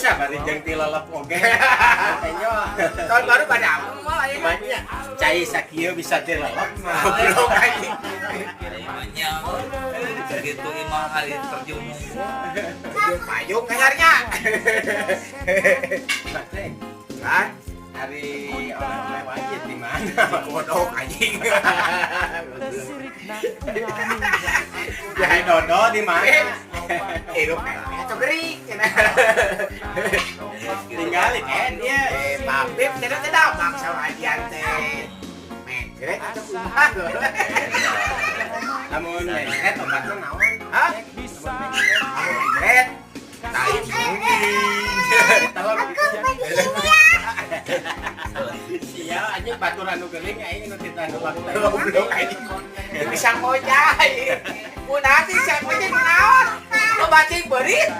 Geus ah, bari jeung tilelep oge. Tenjo. Tahun baru pada apa mah ayeuna? Banyak cai sakieu bisa tilelep mah. Goblok anjing. Imahnya segitu imah kali terjun. Terjun payung kayaknya. Mas teh, Hah? Hari oleh-oleh wajib di mana? Kodok anjing. Hari dodol di mana? Eh, lu kayaknya atau gerik. Tinggal kan dia. Eh, Babib tidak tidak bangsa ajian teh. Mencret atau kumaha? Lamun mencret obatna naon? Hah? Lamun mencret. Aku mencret. Tai kuning. Telur gitu. Sia anjing, batur anu geuling aing nu tita anu waktu. Goblok anjing. Bisa ngocai. Kunaon sih, siapa aja kunaon? Lo bacing berit.